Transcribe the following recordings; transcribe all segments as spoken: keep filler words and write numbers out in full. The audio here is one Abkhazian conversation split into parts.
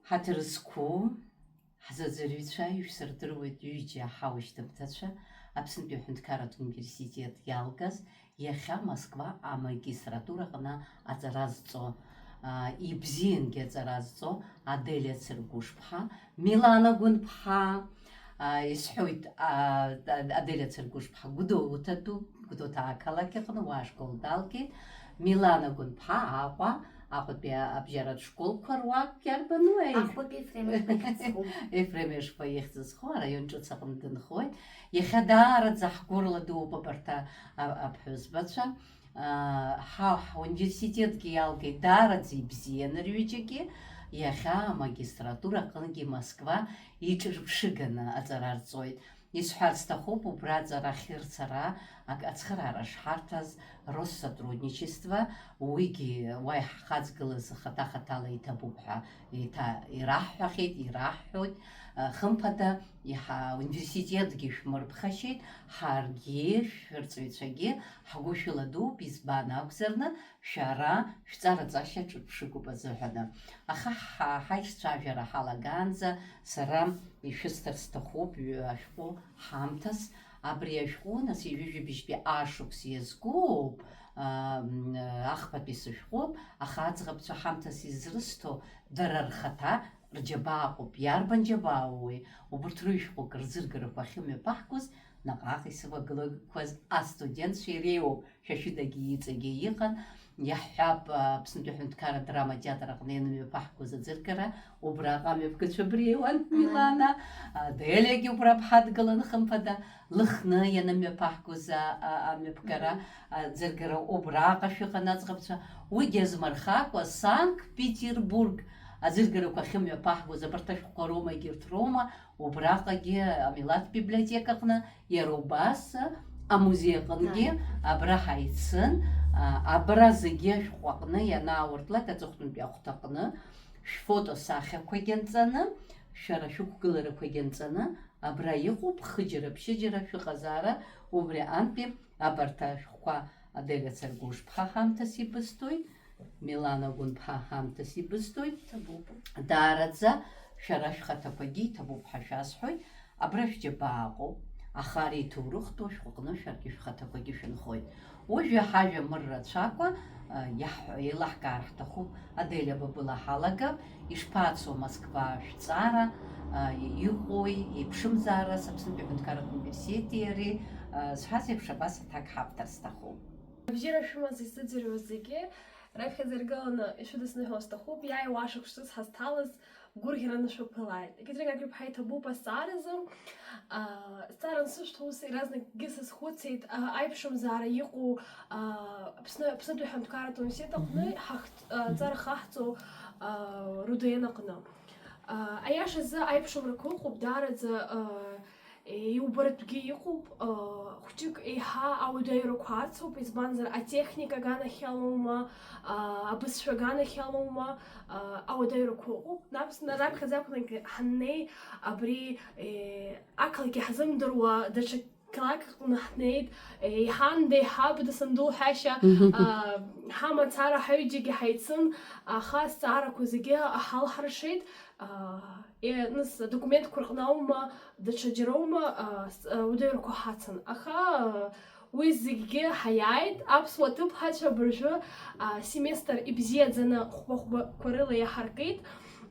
Ҳаҭыр зқәу ҳзаӡырҩцәа, ишәсырдыруеит ҩыџьа ҳаушьҭымҭацәа, Аԥснытәи аҳәынҭқарратә университет иалгаз, иахьа Москва амагистратураҟны аҵара зҵо, аа, ибзиангьы аҵара зҵо Аделиа Цыргәышԥҳа, Милана Гәынԥҳа, аа, исҳәоит, аа, Аделиа Цыргәышԥҳа Гәдоуҭатәуп, Гәдоуҭа ақалақь аҟны уа ашкол далгеит, Милана Гәынԥҳа Аҟәа, Аҟәатәи абжьаратә школқәа руак иарбану? Аҟәатәи Ефрем Ешба ихьӡ зху. Ефрем Ешба ихьӡ зху араион ҿыц аҟны дынхоит. Иахьа даараӡа ҳгәырла дууп абарҭ а-, а-, аԥҳәызбацәа. Аа, ҳа-, ҳуниверситетгьы иалгеит даараӡа ибзианы рҩыџьагьы. Иахьа амагистратура аҟынгьы Москва иҿырԥшыганы аҵара рҵоит. Исҳәарц сҭахуп, убра аҵара ахьырцара, ак-, ацхыраара шҳарҭаз, Россотрудничество, уигьы уа иҳхаҵгылаз хаҭа-хаҭала иҭабуп ҳәа еиҭа ираҳҳәахьеит, ираҳҳәоит. Хымԥада, иҳа-, университетгьы шәмырԥхашьеит, ҳаргьы, шәырҵаҩцәагьы ҳгәы шәыладууп, избан акәзарны, шәара шәҵараҵашьа ҿырԥшыгоуп азыҳәаны. Аха ҳа-, ҳаиццәажәара ҳалагаанӡа сара ишәысҭар сҭахуп ҩ-, ашәҟәы ҳамҭас. Абри ашәҟәы, нас, ҩажәижәибжьтәи ашықәс иазкуп, аа, м, ахԥатәи сышәҟәуп, аха аӡӷабцәа ҳамҭас изрысҭо дара рхаҭа рџьабааҟоуп. Иарбан џьабаауеи? Убырҭ рыҩшәҟәык рзыргарақәа ахьымҩаԥаҳгоз наҟ-ааҟ исывагылақәаз астудентцәа иреиуоуп. Шәа шәыдагьы иҵегьы иҟан, иаҳҳәап, Аԥснытәи аҳәынҭқарра адрама театр аҟны ианымҩаԥаҳгоз аӡыргара, убраҟа амҩаԥгацәа абри еиуан, Милана, Делиагьы убра ҳадгылан, хымԥада, Лыхны ианымҩаԥаҳгоз а-, а-, амҩаԥгара, аӡыргара убраҟа шәыҟан аӡӷабцәа, уигьы азмырхакәа, Санкт-Петербург аӡыргарақәа ахьымҩаԥаҳгоз абарҭ ашәҟәқәа роума, егьырҭ роума, убраҟагьы амилаҭ библиотекаҟны, иара убас амузеи аҟынгьы абра ҳаицын, а, абра зегьы ашәҟәы аҟны ианаауртлак аҵыхәтәантәи ахәҭаҟны шәфотосахьақәагьы анҵаны, шәара шәықәгыларақәагьы анҵаны, абра иҟоуп хыџьара-ԥшьыџьара шәыҟазаара, убри антәи абарҭ ашәҟәқәа Аделиа Царгәышԥҳа ҳамҭас ибысҭоит, Милана Гәынԥҳа ҳамҭас ибысҭоит. Ҭабуп. Даараӡа шәара шәхаҭақәагьы иҭабуп ҳәа шәасҳәоит, абра шәџьабааҟоуп, аха ари иҭоурыхтәу шәҟәыҟны шәаргьы шәхаҭақәагьы шәынхоит. Уажәы ҳажәа мыр рацәакәа, а, иаҳҳәо, еилаҳкаар ҳҭахуп, Аделиа, ба была ҳалагап, ишԥацо Москва шәҵара, а, иҟои, еиԥшымзаарас Аԥснытәи аҳәынҭқарратә университети иареи, а, зҳәаз еиԥш абас аҭак ҳабҭар сҭахуп. Абзиара шәымаз исзыӡырҩуаз зегьы раԥхьаӡа иргыланы ишәыдысныҳәо сҭахуп, иааиуа ашықәс ҿыц ҳазҭалаз гәырӷьараны шәаԥылааит. Екатерина Гагриԥҳа, иҭабуп азҵааразы. Аа, зҵаара ансышәҭ ус иаразнакгьы сазхәыцит, аа, аиԥшымзаара иҟоу, аа, Аԥсны, Аԥснытәи аҳәынҭқарратә университет аҟны Мгм. ҳахт-, аа, Мгм. ҵара хаҳҵо, аа, Руден аҟны. Аа, аиашазы аиԥшымрақәа ыҟоуп, даараӡа, аа, иубартәгьы иҟоуп, аа, хәҷык еиҳа ауадаҩрақәа ацуп, избанзар, атехника аганахь иалоума, аа, абызшәа аганахь иалоума, аа, ауадаҩрақәа ыҟоуп. Нас, на-, раԥхьаӡа акәны ҳаннеи, абри, е, ақалақь иаҳзымдыруа даҽа қалақьк аҟны ҳнеит, е, еиҳанда еиҳабда санду лҳәашьа, Мгм. аа, ҳамацара ҳаҩыџьагьы ҳаицын, аха азҵаарақәа зегьы ҳалҳаршеит, аа, е, нас адокументқәа рҟны аума, даҽаџьароума, аа, с-, ауадаҩрақәа ҳацын. Аха, аа, уи зегьгьы ҳаиааит, аԥсуа ҭыԥҳацәа абыржәы, аа, семестр ибзиаӡаны хәба-хәбақәа рыла иаҳаркит.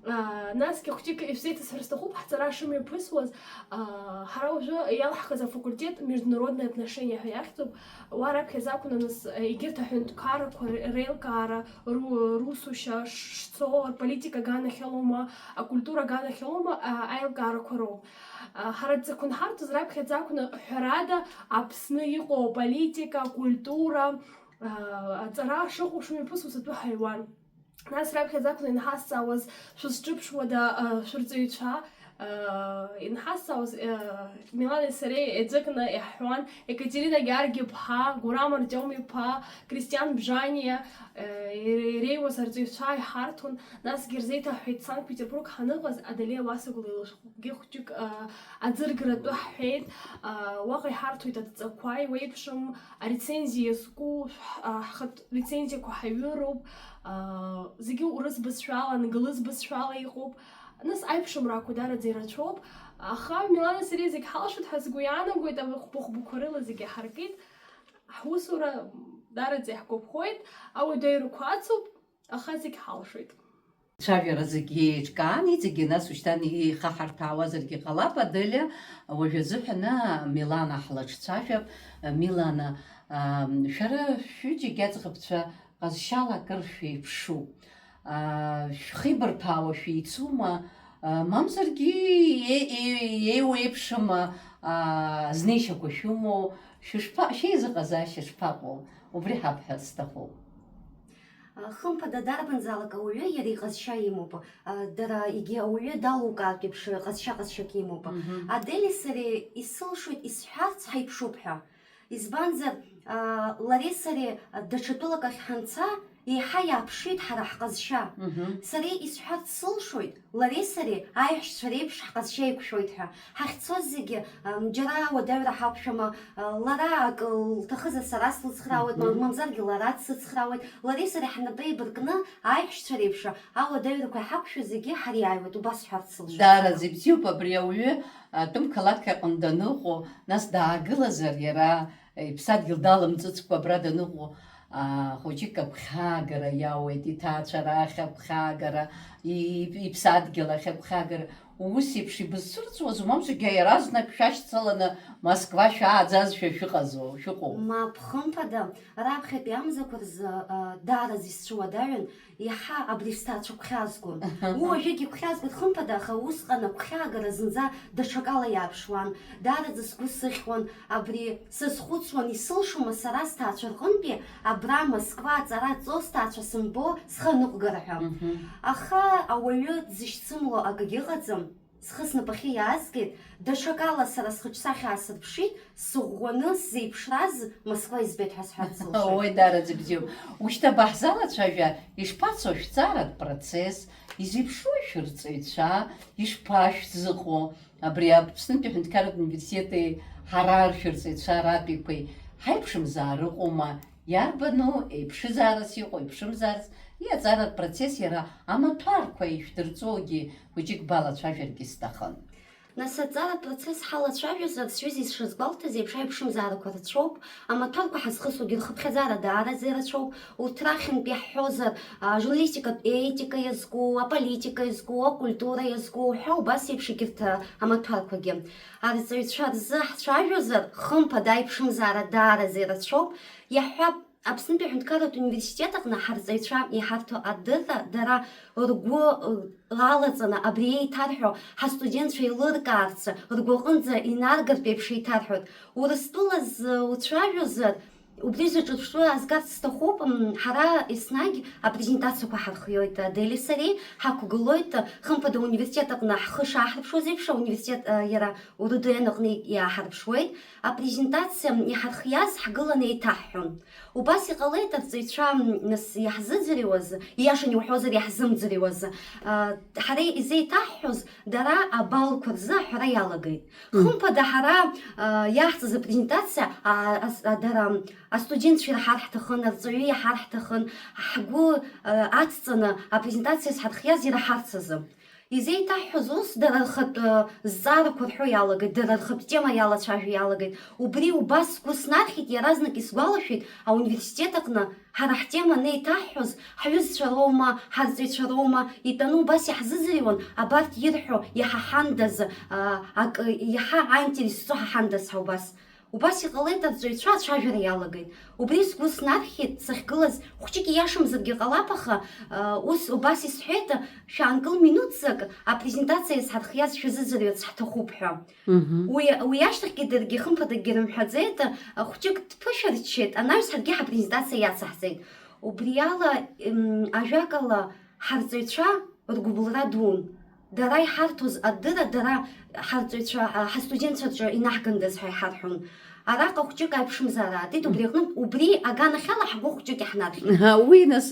Аа, насгьы хәҷык ишәзеиҭасҳәар сҭахуп, ҳҵара шымҩаԥысуаз, аа, ҳара уажәы иалаҳхыз афакультет международные отношения ҳәа иахьӡуп. Уа раԥхьаӡа акәын, нас, егьырҭ аҳәынҭқаррақәа реилкаара, ру-, русушьа ш-, шцо, рполитика аганахь иалоума, акультура аганахь иалоума, аа, аилкаарақәа роуп. Аа, ҳара дзықәынҳарҭаз раԥхьаӡа акәны, ҳәарада, Аԥсны иҟоу аполитика, акультура, аа, аҵара шыҟоу шымҩаԥысуаз атәы ҳаҩуан. Нас раԥхьаӡа акәны инҳазҵаауаз, шәызҿыԥшуада, аа, шәырҵаҩцәа, аа, инҳазҵаауаз, аа, Миланеи сареи еиҵакны иаҳҳәуан, Екатерина Георги-иԥҳа, Гурам Артиом-иԥа, Кристиан Бжаниа, аа, ире-, иреиуаз арҵаҩцәа иҳарҭон. Насгьы ирзеиҭаҳҳәеит Санкт-Петербург ҳаныҟаз Аделиа Уасыгәлеи лышәҟәы. Гьы хәҷык, аа, аӡыргаратәы ҳҳәеит, аа, уаҟа иҳарҭоит адҵақәа, иуеиԥшым, арецензиа зку, шәҳ-, аа, ҳхатә рецензиақәа ҳаҩыроуп, аа, зегьы урыс бызшәала, англыз бызшәала иҟоуп, Нас аиԥшымрақәа дараӡа ирацәоуп, аха Милана сареи зегь ҳалшоит ҳәа сгәы иаанагоит, хәба-хәбақәа рыла зегьы ҳаркит, ҳусура дараӡа иаҳгәаԥхоит, ауадаҩрақәа ацуп, аха зегь ҳалшоит. Цәажәара зегьы еиҿкаан, иҵегьы нас ушьҭан ихаҳарҭәаауазаргьы ҟалап, Аделиа, уажә азыҳәан Милана ҳлаҿцәажәап. Милана, аа, шәара шәҩыџьагь аӡӷабцәа ҟазшьала акыр шәеиԥшуп. Аа, шәхеибарҭәаауа шәеицума? Аа, мамзаргьы е-, е-, еиуеиԥшым, аа, знеишьақәа шәымоу? Шәышԥа-, шәеизыҟазаашьа шԥаҟоу? Убри ҳабҳәар сҭахуп. Хымԥада, дарбанзаалак ауаҩы иара иҟазшьа имоуп. Дара, егьи ауаҩы далукаартә еиԥш, ҟазшьа-ҟазшьак имоуп. Мгм. Адели сареи исылшоит, исҳәарц ҳаиԥшуп ҳәа. Избанзар, лареи сареи даҽа тәылак ахь ҳанца, еиҳа иааԥшит ҳара ҳҟазшьа. Мгм. Сареи исҳәарц сылшоит, лареи сареи аиҳәшьцәа реиԥш ҳҟазшьа еиқәшәоит ҳәа. Ҳахьцоз зегьы, ам, џьара ауадаҩра ҳақәшәама, а, лара ак лҭахызар сара слыцхраауеит, ма-, Мгм. мамзаргьы лара дсыцхраауеит. Лареи сареи ҳнапы еибаркны, аиҳәшьцәа реиԥш, ауадаҩрақәа иҳақәшәо зегьы ҳариааиуеит, убас ҳҳәарц сылшоит. Даараӡа ибзиоуп абри ауаҩы, атәым қалақь аҟны даныҟоу, нас даагылазар иара, иԥсадгьыл далымҵыцкәа абра даныҟоу, аа, хәыҷык агәхьаагара иауеит, иҭаацәа рахь агәхьаагара, и-, иԥсадгьыл ахь агәхьаагара. Ус еиԥш ибызцәырҵуазу, мамзаргьы иаразнак шәашьцыланы Москва шәааӡазшәа шәыҟазу, шәыҟоу? Мап, хымԥада, раԥхьатәи амзақәа рзы, а, даараӡа исцәыуадаҩын, иаҳа абри сҭаацәа гәхьаазгон. Уи уажәыгь игәхьаазгоит, хымԥада, аха усҟан агәхьаагара зынӡа даҽакала иааԥшуан. Даараӡа сгәы сыхьуан, абри сазхәыцуан, исылшома сара сҭаацәа рҟынтәи абра Москва аҵара ҵо сҭаацәа сымбо схы аныҟәгара ҳәа. Мгм. Аха ауаҩы дзышьцымло акгьы ыҟаӡам. Схы снапахьы иаазгеит, даҽакала сара схаҿсахьа аасырԥшит, сыӷәӷәаны сзеиԥшраз Москва избеит ҳәа сҳәарц сылшоит. Ой, даараӡа бзиоуп. Ушьҭа баҳзалацәажәа, ишԥацо шәҵаратә процесс, изеиԥшроу шәырҵаҩцәа, ишԥашәзыҟоу? Абри Аԥснытәи аҳәынҭқарратә университети ҳара ршәырҵаҩцәа аратәиқәеи ҳаиԥшымзаара ыҟоума? Иарбану еиԥшызаарас иҟоу, еиԥшымзаарас? Иаҵаратә процесс иара амаҭәарқәа ишәдырҵогьы хәыҷык балацәажәаргьы сҭахын. Нас аҵаратә процесс ҳалацәажәозар, сҩыза ишазгәалҭаз еиԥш, аиԥшымзаарақәа рацәоуп, амаҭәарқәа ҳазхысуагьы рхыԥхьаӡара даараӡа ирацәоуп, урҭ рахьынтә иаҳҳәозар, а, журналистикатә еитика иазку, аполитика иазку, акультура иазку ҳәа убас еиԥш егьырҭ, а, амаҭәарқәагьы. Арҵаҩцәа рзы ҳцәажәозар, хымԥада, аиԥшымзаара даараӡа ирацәоуп, иаҳҳәап, Аԥснытәи аҳәынҭқарратә университет аҟны ҳарҵаҩцәа иҳарҭо адырра, дара ргәы, ы, алаҵаны абри еиҭарҳәо, ҳастудентцәа еилыркаарц, ргәаҟынӡа инаргартә еиԥш еиҭарҳәоит. Урыстәыла зуцәажәозар, убри зҿырԥштәы азгарц сҭахуп, м, ҳара еснагь апрезентациақәа ҳархиоит, Адели сареи ҳақәгылоит, хымԥада, ауниверситет аҟны ҳхы шааҳарԥшуаз еиԥш, ауниверситет, ы, иара Урыдуен аҟны иааҳарԥшуеит. Апрезентациа иҳархиаз ҳгыланы еиҭаҳҳәон. Убас иҟалеит арҵаҩцәа, м, нас иаҳзыӡырҩуаз, ииашаны иуҳәозар, иаҳзымӡырҩуаз, а, ҳара изеиҭаҳҳәоз, дара абаллқәа рзы аҳәара иалагеит. Мм. Хымԥада, ҳара, а, иаҳҵаз апрезентациа, а, ас-, а, дара, астудентцәа ираҳар ҳҭахын, арҵаҩы иаҳар ҳҭахын, ҳгәы, а, ацҵаны апрезентациа зҳархиаз ираҳарц азы. Изеиҭаҳҳәоз ус, дара рхатә, э, зҵаарақәа рҳәо иалагеит, дара рхатә тема иалацәажәо иалагеит. Убри убас сгәы снархьит, иаразнак исгәалашәеит, ауниверситет аҟны ҳара ҳтема анеиҭаҳҳәоз, ҳҩызцәа роума, ҳарҵаҩцәа роума, итәаны убас иаҳзыӡырҩуан, абарҭ ирҳәо иаҳаҳандаз, а, акы, иаҳа аинтерес зҵо ҳаҳандаз ҳәа убас. Убас иҟалеит, арҵаҩцәа ацәажәара иалагеит. Убри сгәы снархьит, сахьгылаз, хәҷык ииашамзаргьы ҟалап, аха, а, ус убас исҳәеит, шәаанкыл минуҭӡак, апрезентациа иазҳархиаз шәазыӡырҩырц ҳҭахуп ҳәа. Мгм. Уи, уи ашьҭахьгьы даргьы, хымԥадакгьы рымҳәаӡеит, а, хәҷык дԥышәарччеит, анаҩс ҳаргьы ҳапрезентациа иацаҳҵеит. Убриала, м, ажәакала, ҳарҵаҩцәа ргәыбылра дуун. Дара иҳарҭоз адырра, дара ҳарҵаҩцәа, а, ҳастудентцәа рҿы инаҳгандаз ҳәа иҳарҳәон. Араҟа хәҷык аиԥшымзаара аатит, убри аҟнытә, убри аганахьала ҳгәы хәҷык иаҳнархьит. Аҳа, уи нас,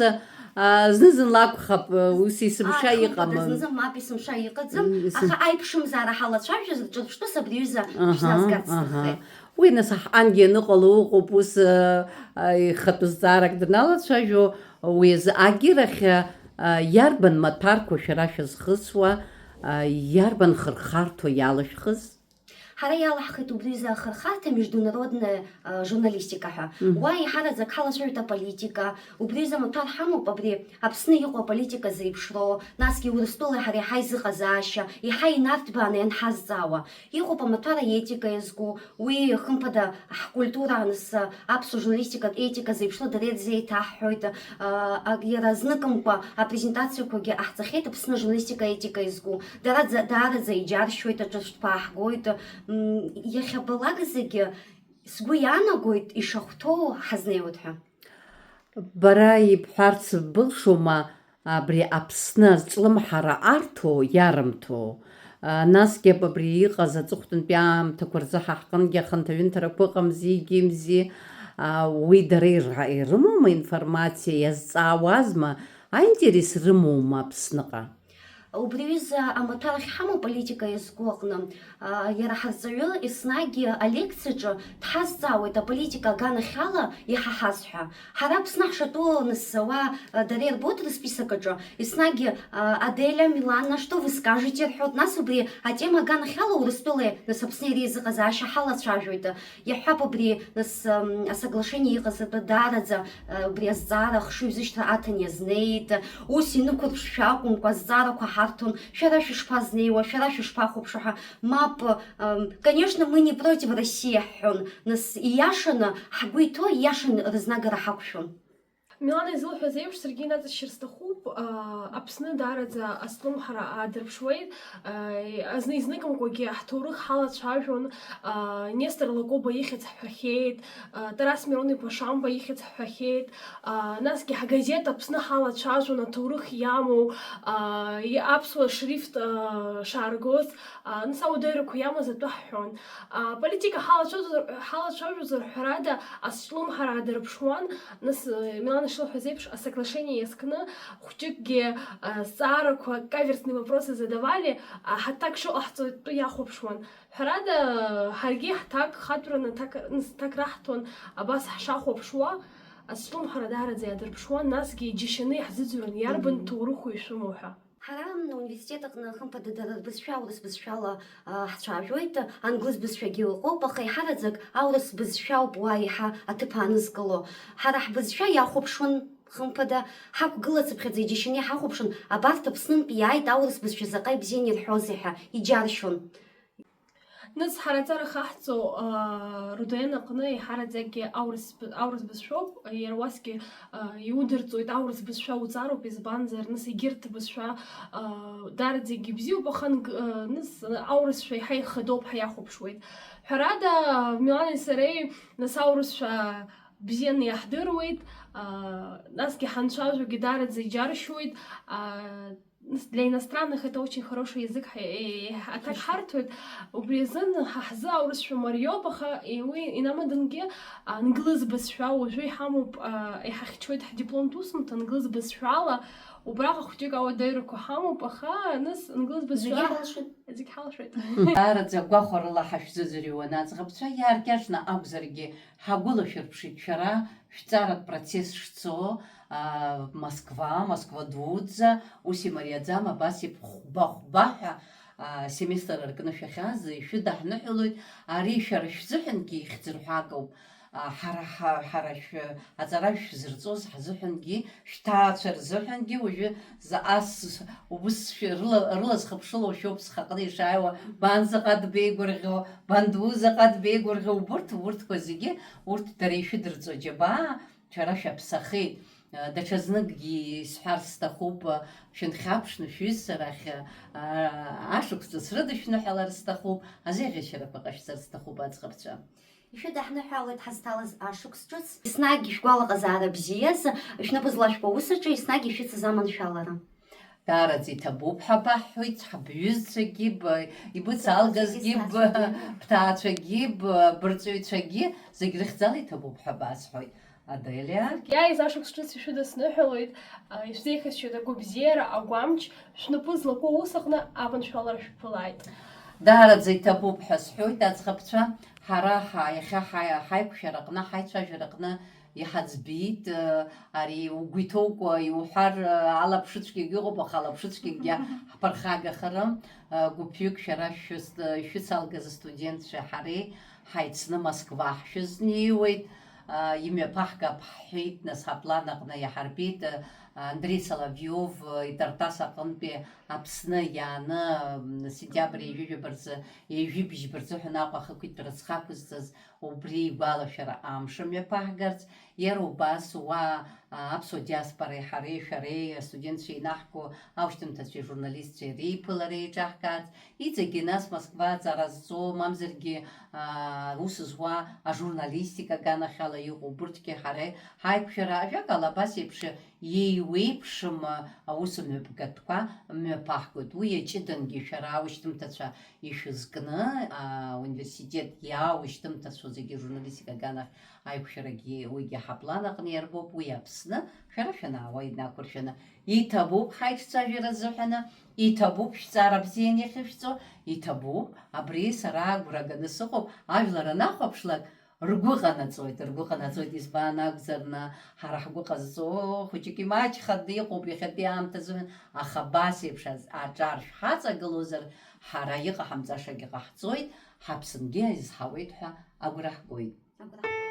а, зны-зынла акәхап, а, ус есымша. Ааи, хымԥада, иҟам. Зны-зынла мап есымша иҟаӡам, М, есым- аха аиԥшымзаара ҳалацәажәоз ҿырԥштәыс абри аҩыза Аҳа, шәзаазгарц аҳа. Сҭаххеит. Уи нас ҳангьы аныҟало ыҟоуп, ус, а, а, ихатәы зҵаарак даналацәажәо, уи азы агьырахь, а, иарбан маҭәарқәа шәара шәазхысуа, Иарбан хырхарҭоу иалышәхыз? Ҳара иалаҳхит убри аҩыза ахырхарҭа международная, а, журналистика ҳәа. Мгм. Уа еиҳараӡак ҳалацәажәоит аполитика, убри аҩыза амаҭәар ҳамоуп абри Аԥсны иҟоу аполитика зеиԥшроу, насгьы Урыстәылеи ҳареи ҳаизыҟазаашьа, еиҳа инарҭбааны ианҳазҵаауа. Иҟоуп амаҭәар аетика иазку, уи, хымԥада, ҳкультура аныс, аԥсуа журналистикатә етика зеиԥшроу дара ирзеиҭаҳҳәоит. А, а, иара зныкымкәа апрезентациақәагьы ҟаҳҵахьеит Аԥсны ажурналистика аетика иазку. Дара ӡа-, даараӡа иџьаршьоит, аҿырԥштәқәа ааҳгоит. М, иахьабалак зегьы сгәы иаанагоит ишахәҭоу ҳазнеиуеит ҳәа. Бара ибҳәарц былшома абри Аԥсны азҿлымҳара арҭо, иарымҭо? А, насгьы аб-, абри иҟаз аҵыхәтәантәи аамҭақәа рзы ҳа ҳҟынгьы ахынҭаҩынҭарақәа ыҟамзи, егьимзи, а, уи дара ира-, ирымоума информациа, иазҵаауазма, аинтерес рымоума Аԥсныҟа? Убри аҩыза амаҭәар ахьҳамоу аполитика иазку аҟны, а, иара ҳарҵаҩы еснагь алекциаҿы дҳазҵаауеит аполитика аганахьала иҳаҳаз ҳәа. Ҳара Аԥсны ҳшатәу анысзауа, а, дара ирбоит рысписок аҿы, еснагь, а, Аделиа, Милана, что вы скажете рҳәоит, нас убри атема аганахьала Урыстәылеи, нас Аԥсни иреизыҟазаашьа ҳалацәажәоит. Иаҳҳәап, убри, нас, м, асоглашение иҟаз атәы даараӡа, э, убри азҵаара ахшыҩзышьҭра аҭан иазнеит. Ус инықәырԥшшәа акәымкәа, азҵаарақәа ҳарҭон, шәара шәышԥазнеиуа, шәара шәышԥахәаԥшуа ҳәа. Мап, м, конечно, мы не против России ҳҳәон, нас ииашаны ҳгәы иҭоу ииашаны рызнагара ҳақәшәон. Милана изылҳәаз еиԥш, саргьы инаҵашьыр сҭахуп, аа, Аԥсны даараӡа азҿлымҳара аадырԥшуеит, аа, азны изныкымкәагьы ҳҭоурых ҳалацәажәон, аа, Нестор Лакоба ихьӡ ҳҳәахьеит, аа, Тарас Мирон-иԥа Шамба ихьӡ ҳҳәахьеит, аа, насгьы ҳгазеҭ Аԥсны ҳалацәажәон, аҭоурых иамоу, аа, и-, аԥсуа шрифт, аа, шааргоз, аа, нас ауадаҩрақәа иамаз атәы ҳҳәон. Аполитика ҳалацәажәозар, ҳалацәажәозар, ҳәарада, азҿлымҳара аадырԥшуан, нас, э, Милана ишылҳәаз еиԥш, асоглашение иазкны, хәҷыкгьы, э, зҵаарақәа, каверзные вопросы задавали, а, ҳаҭак шыҟаҳҵо атәы иахәаԥшуан. Ҳәарада, ҳаргьы ҳҭак хатәраны аҭак, нас, аҭак раҳҭон, абас ҳшахәаԥшуа, азҿлымҳара даараӡа иаадырԥшуан, насгьы иџьашьаны иаҳзыӡырҩуан, иарбан ҭоурыху ишәымоу ҳәа. Ҳара ауниверситет аҟны, хымԥада, дара рбызшәа аурыс бызшәала, а, ҳцәажәоит, англыз бызшәагьы ыҟоуп, аха еиҳараӡак аурыс бызшәа ауп уа еиҳа аҭыԥ аанызкыло. Ҳара ҳбызшәа иахәаԥшуан, хымԥада, ҳақәгылацыԥхьаӡа иџьашьаны иҳахәаԥшуан, абарҭ Аԥснынтәи иааит, аурыс бызшәа заҟа ибзианы ирҳәозеи ҳәа иџьаршьон. Нас ҳара аҵара хаҳҵо, аа, Руден аҟны еиҳараӡакгьы аурыс б-, аурыс бызшәоуп, иара уасгьы, аа, иудырҵоит, аурыс бызшәа уҵароуп, избанзар, нас егьырҭ бызшәа, аа, даараӡагьы ибзиоуп, аха нг-, аа, нас аурысшәа еиҳа ихадоуп ҳәа иахәаԥшуеит. Ҳәарада, Миланеи сареи, нас аурысшәа бзианы иаҳдыруеит, аа, насгьы ҳанцәажәогьы даараӡа иџьаршьоит, аа, Для иностранных это очень хороший язык, ҳа-, э, э, аҭак ҳарҭоит. Убри азын ҳа ҳзы аурысшәа мариоуп, аха, э, уи инамадангьы англыз бызшәа уажәы иҳамоуп, а, иҳахьчоит ҳдипломтә усумҭа англыз бызшәала. Убраҟа хәҷык ауадаҩрақәа ҳамоуп, аха нас англыз бызшәа зегьы ҳалшоит. Зегь ҳалшоит. Даараӡа гәахәарыла ҳашәзыӡырҩуан аӡӷабцәа, иааркьаҿны акәзаргьы, ҳагәылашәырԥшит шәара шәҵаратә процесс шцо, аа, Москва, Москва дуӡӡа, ус имариаӡам, абас иԥхәба-хәба ҳәа, аа, семестр аркны шәахьааз, ишәыдаҳныҳәалоит, ари шәара шәзыҳәангьы ихьӡырҳәагоуп, аа, ҳара, ҳа-, ҳара шәы-, аҵара шәзырҵоз ҳзыҳәангьы, шәҭаацәа рзыҳәангьы уажәы заҟа с-, убыс шәы-, рыла-, рылазхыԥшыло шәоуп схаҟны ишааиуа, бан заҟа дбеигәырӷьо, бан ду заҟа дбеигәырӷьо, убырҭ, убырҭқәа зегьы, урҭ дара ишәыдырҵо џьабаа, шәара шәаԥсахеит. Даҽазныкгьы исҳәарц сҭахуп, шәынхьаԥшны шәҩызцәа рахь, ашықәс ҿыц рыдышәныҳәалар сҭахуп, азеиӷьашьарақәа ҟашәҵар сҭахуп, аӡӷабцәа. Ишәыдаҳныҳәалоит ҳазҭалаз ашықәс ҿыц. Еснагь шәгәалаҟазаара бзиаз, шәнапы злашәкуа аус аҿы еснагь ишәыцыз аманшәалара. Даараӡа иҭабуп ҳәа баҳҳәоит, ҳбҩызцәагьы, б-, ибыцалгазгьы, б-, бҭаацәагьы, б-, бырҵаҩцәагьы, зегь рыхьӡала иҭабуп ҳәа басҳәоит. Аделиа. Иааиз ашықәс ҿыц ишәыдысныҳәалоит, а, ишәзеиӷьасшьоит агәабзиара, агәамч, шәнапы злаку аус аҟны аманшәалара шәԥылааит. Даараӡа иҭабуп ҳәа сҳәоит, аӡӷабцәа, ҳара ҳа-, иахьа ҳа-, ҳаиқәшәараҟны, ҳаицәажәараҟны Иҳаӡбеит, ари угәы иҭоукәа иуҳәар, алаԥшыцәгьагь ыҟоуп, аха алаԥшыцәгьагьы ҳԥырхагахарым. Гәыԥҩык шәара шәыс-, шәыцалгаз астудентцәеи ҳареи ҳаицны Москва ҳшәызнеиуеит. Имҩаԥаҳгап ҳҳәеит, нас ҳаплан аҟны иаҳарбеит. Андреи Соловиов итартас аҟынтәи Аԥсны иааны, м, сентиабр ҩажәижәаба рзы, ҩажәи бжьба рзыҳәан Аҟәа ахықәитә рыцхә ақәызҵаз, убри игәалашәара амш мҩаԥаҳгарц, иара убас уа, а, аԥсуа диаспореи ҳареи, шәареи, астудентцәа инаҳго аушьҭымҭацәеи журналистцәеи реиԥылара еиҿаҳкаарц, иҵегьы нас Москва аҵара зҵо, мамзаргьы, а, аус зуа ажурналистика аганахьала иҟоу убырҭгьы ҳара ҳаиқәшәара, ажәакала, абас еиԥш еиуеиԥшым аус мҩаԥгатәқәа мҩаԥаҳгоит. Уи иаҷыдангьы шәара аушьҭымҭацәа ишәызкны, ауниверситет иааушьҭымҭацәоу зегьы, журналистика аганахь аиқәшәарагьы уигьы ҳаплан аҟны иарбоуп, уи Аԥсны, шәара шәанаауа инақәыршәаны. Иҭабуп ҳаиҿцәажәара азыҳәаны, иҭабуп шәҵара бзианы иахьышәҵо, иҭабуп, абри сара агәра ганы сыҟоуп, ажәлар анахәаԥшлак, ргәы ҟанаҵоит, ргәы ҟанаҵоит, избан акәзар, на, ҳара ҳгәы ҟазҵо хәыҷык имаҷханы иҟоуп иахьатәи аамҭа азыҳәан, аха абас еиԥш аз-, аҿар шәҳаҵагылозар, ҳара иҟаҳамҵашагьы ҟаҳҵоит, ҳаԥсынгьы изҳауеит ҳәа агәра ҳгоит. Агәра.